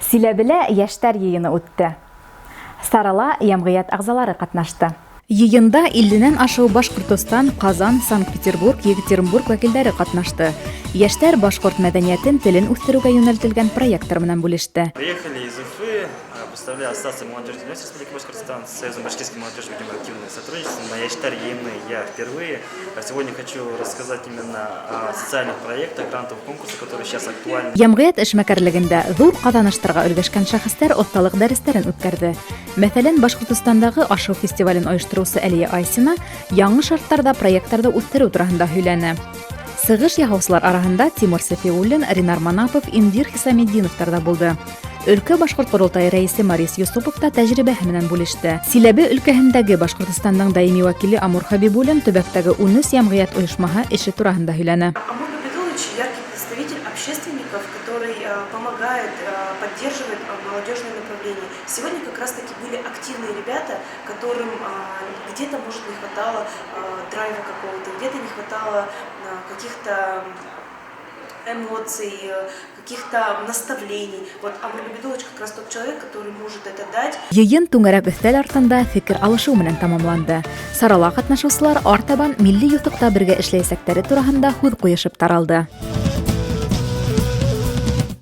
Силәбелә йәштәр йыйыны үтте. Сарала йәмғиәт ағзалары ҡатнашты. Йыйында илленән ашыу Башҡортостан, Ҡазан, Санкт-Петербург, Екатеринбург вәкилдәре ҡатнашты. Йәштәр башҡорт мәҙәниәтен, телен үҫтереүгә йүнәлтелгән проекттар менән бүлеште. Приехали из Уфы, представляю Ассоциацию молодежи Республики Башкортостан, с Союзом башкирской молодежи ведем активное сотрудничество. На Йәштәр йыйыны я впервые. А сегодня хочу рассказать именно о социальных проектах, грантовых конкурсах, которые сейчас актуальны. Йәмғиәт эшмәкәрлегендә ҙур ҡаҙаныштарға өлгәшкән шәхестәр оҫталыҡ дәрестәрен үткәрҙе. Мәҫәлән, Башҡортостандагы ашыу фестивален ойоштороусы Әлиә Айсина яңы шарттарҙа проекттарҙы үҫтереү тураһында һөйләне. Сығыш яһаусылар араһында Тимур Сәфиуллин, Ринар Манапов, Индир Хисаметдиновтар ҙа булды. Өлкә башҡорт ҡоролтайы рәйесе Марис Йосопов та тәжрибәһе менән бүлеште. Силәбе өлкәһендәге Башҡортостандың даими вәкиле Амур Хәбибуллин төбәктәге 13 йәмғиәт ойошмаһы эше тураһында һөйләне. Амур Габидуллович яркий представитель общественников, который помогает, поддерживает молодежное направление. Сегодня как раз-таки были активные ребята, которым где-то, может, не хватало драйва какого-то, где-то не хватало каких-то эмоций, каких-то наставлений. Вот Амур Габидуллович как раз тот человек, который может это дать. Йыйын түңәрәк өҫтәл артында фекер алышыу менән тамамланды. Сарала ҡатнашыусылар артабан милли юҫыҡта бергә эшләйәсәктәре тураһында һүҙ ҡуйышып таралды.